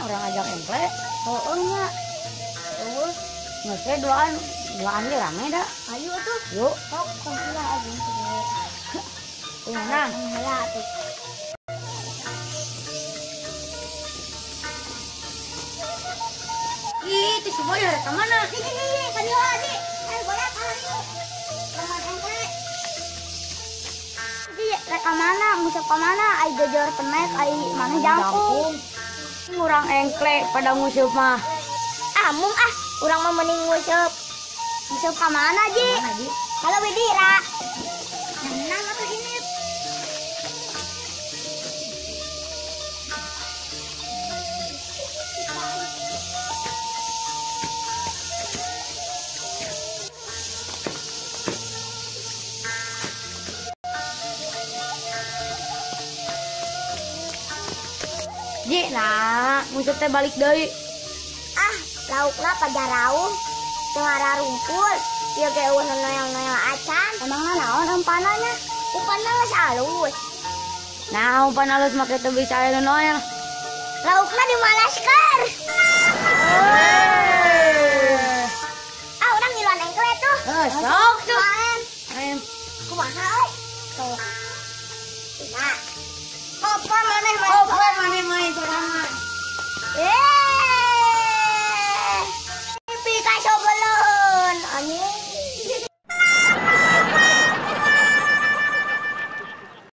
Urang ajak engkle. Heueuh nya. Eueuh. Geus we duaan ge rame da. Ayo atuh. Yuk. Sok kumpul aja. Kumaha? Heula atuh. Ih, itu si Boy rek ka mana? Ih, ka dieu Adi. Ayo bola ka dieu. Laman engkle. Di rek ka mana? Nguseup ka mana? Ai jojor penek, ai mana jangkung. Urang engkle pada nguseup mah. Ah, mung ah, urang mah mending nguseup. Nguseup ka mana, Ji? Kalau Widira. Menang atuh ini. Ji, nah, nguseup teh balik deui. Ah, laukna pajarauh, teu ngararumpul. Ieu ge eueuh nu noel-noel acan. Emangna naon umpanna nya? Umpanna geus alus. Nah, umpan alus make teu bisa aya nu noel. Laukna dimalaskeun. Ah, urang ngiluan engkle tuh. Heuh, sok tuh. Main. Kumaha euy? Tuh. Nah. Apa maneh main? Apa maneh main sorangan? Eh.